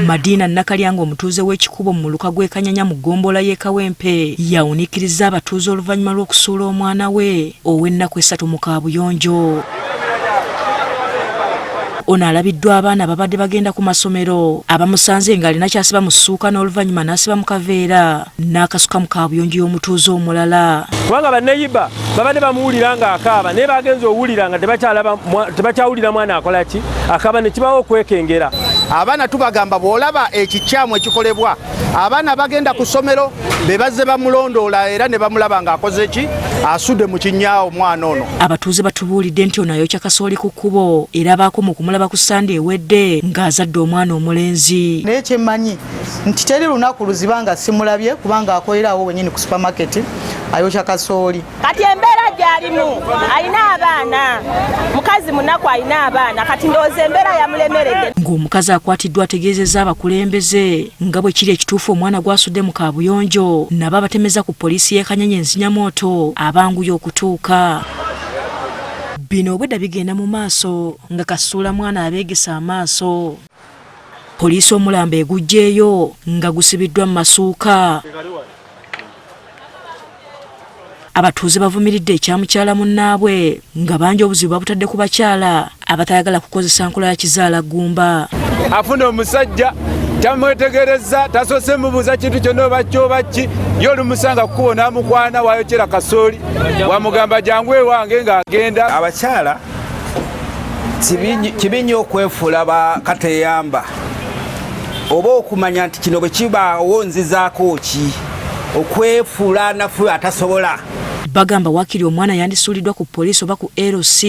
Madina Nakalya ng'omutuuze w'ekikubo mu muluka gw'e Kanyanya mu ggombolola y'e Kawempe yawuniikirizza abatuuze oluvannyuma lw'okusuula omwana we ow'ennaku essatu mu kaabuyonjo. Ono alabiddwa abaana ababadde bagenda ku masomero abamusanze ng'alina ky'asiba mu ssuuka n'oluvannyuma n'asiba mu kaveera n'akasuka mu kaabuyonjo y'omutuuze omulala. Kubanga banneyiba babadde bamuwulira ng'akaaba naye bagenze owulira nga tebakyawulira mwana akola ki akaaba ne kibawo okwekengera. Abaana tubagamba bw'olaba ekikyamu ekikolebwa abaana bagenda ku ssomero be bazze bamulondoola era ne bamulaba ng'akoze ki asudde mu kinnya omwana ono. Abatuuze batubuulidde nti ono ayokya kasooli ku kkubo era baakoma okumulaba ku Ssande ewedde ng'azadde omwana omulenzi. Naye kye mmanyi nti teri lunaku luziba nga simulabye kubanga akolera awo wenyini ku supamaketi ayokya kasooli. Kati embeera gy'alimu alina abaana, mukazi munaku alina abaana, kati ndowooza embeera yamulemeredde. Ng'omukazi akwatiddwa ategeezezza abakulembeze nga bwe kiri ekituufu omwana gw'asudde mu kaabuyonjo nabo abatemeza ku poliisi y'e Kanyanya enzinyamooto abanguye okutuuka. Bino obwedda bigenda mu maaso nga kasuula mwana abeegese amaaso. Poliisi omulambo eguggyeeyo nga gusibiddwa mu masuuka. Abatuuze bavumiridde ekya mukyala munnaabwe nga bangi obuzibu babutadde ku bakyala abatayagala kukozesa nkola ya kizaala ggumba. Afuna omusajja tamwetegereza, tasoose mubuuza kintu kyonna oba ki oba ki, ye olumusanga kukubo n'amukwana wayokyera kasooli wamugamba jangu ewange ng'agenda. Abakyala kibi nnyo okwefuula ba kateyamba oba okumanya nti kino bwe kibaawo nzizaako ki, okwefuula anafu atasobola. Bagamba wakiri omwana yandisuuliddwa ku poliisi oba ku LC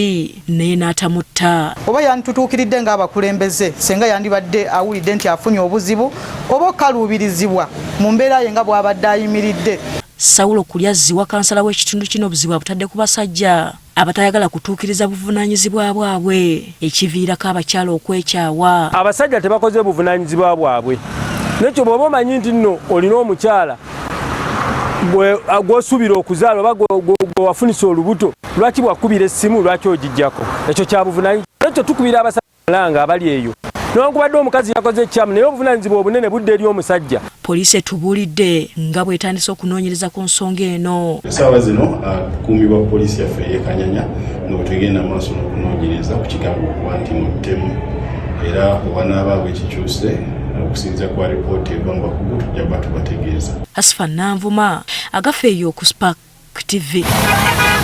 naye n'atamutta. Oba yanditutuukiridde ng'abakulembeze senga yandibadde awulidde nti afunye obuzibu oba okukaluubirizibwa mu mbeera ye nga bw'abadde ayimiridde. Saulo Kulyazziwa kansala w'ekitundu kino obuzibu abutadde ku basajja abatayagala kutuukiriza buvunaanyizibwa bwabwe ekiviirako abakyala okwekyawa. Abasajja tebakoze buvunaanyizibwa bwabwe, nekyo bw'oba omanyi nti nno olina omukyala gw'osuubira okuzaala oba gwe wafunisa olubuto, lwaki bwakubira essimu lwaki ogijjako? Ekyo kya buvunaanyizibwa. Nekyo tukubira abasajja langa abali eyo newankubadde omukazi yakoze ekyamu naye obuvunaanyizibwa obunene budda eri omusajja. Poliisi etubuulidde nga bw'etandise okunoonyereza ku nsonga eno. Essaawa zino akuumibwa poliisi yaffe ey'e Kanyanya nga bwe tugenda maaso n'okunoonyereza ku kigambibwa okuba nti mutemu era wanaabaawo ekikyuse okusinziira ku alipoota eva mu bakugu tujja kuba tubategeeza. Hasfa Nanvuma agafa eyo ku Spark TV.